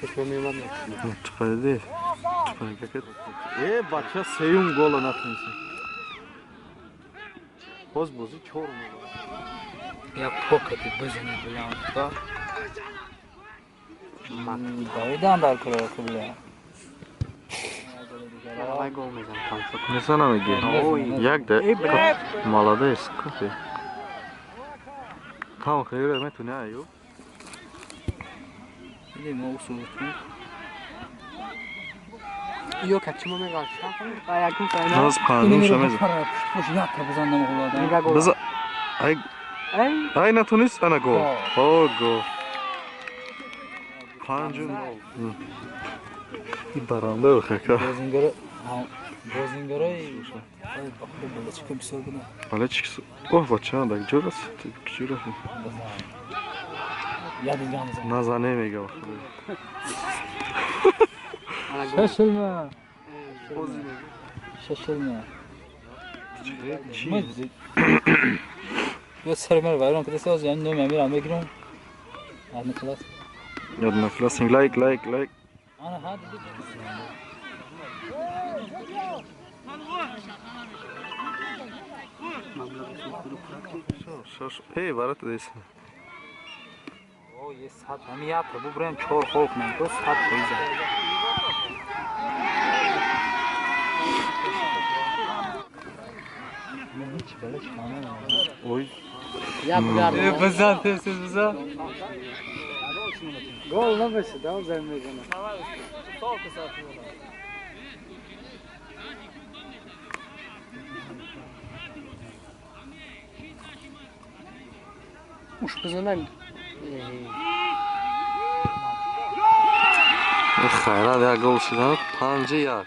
Чиқади. Чиқади. Э, бача сеюм гола натунисти. Боз бозӣ 4 Я покати бизани билам. Давидан дар кура бля. Мезанам иги. Як да. Молодец, кофе. Там хеле метуни аю. Иди мо усул. Ё качимо мегал. Наз панум шамез. Пуш як та бизан намегуладам. Биза. Ай. Ай натунист ана гол. О гол. 5-0. И баранда хака. Бозингара бозингарои болачка бисёр буданд. Болачка. Оҳ бача, даг ҷур аст. Ҷур аст. Я дигам зан. Назане мега. Шашилма. Шашилма. Чи? Ё сармер вайрон кардааст, аз ям ном амир мегирам. Одна класс. Одна класс. Лайк, лайк, лайк. Ана ҳа диди. Шаш. Эй, барат дейс. О, е сад ҳами як бу бурем 4 хол кунем, то 100 фоиза. Ой. Я бугар. Бизан, тез бизан. Гол намешад, да, зам мезанад. Уш бизанам. Хайрат як гол шуд, 5-1.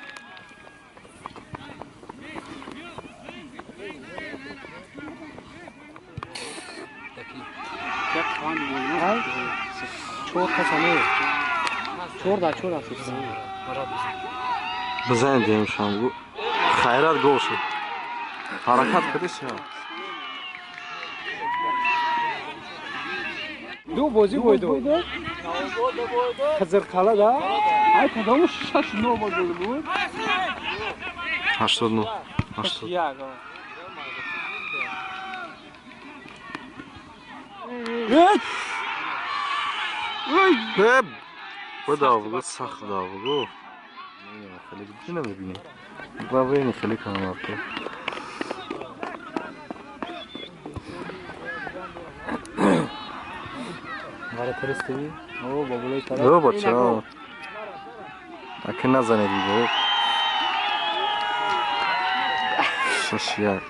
Чор касане. Чор да чор аст. Бизан дем шамгу. Хайрат гол шуд. Ҳаракат кардис я. Ду бозӣ бойду. Хазирқала да. Ай кадому 6-9 бозӣ буд? 89. 80. Ой! Бада, сахт давгу. Хеле чӣ намебинӣ? Бабини хеле камарто. Вара перестиви? О, бабулой тараф. О, бача. Аки назанед бо. 6-1.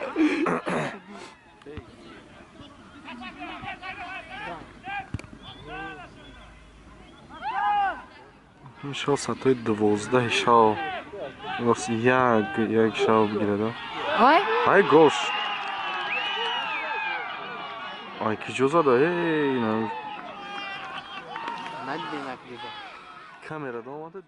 Иншо сатои 12 шав. Рос як шав бигирад. Ай? Ай гол. Ай ки ҷо зада? Эй, на. Надидем як дида. Камера да омада.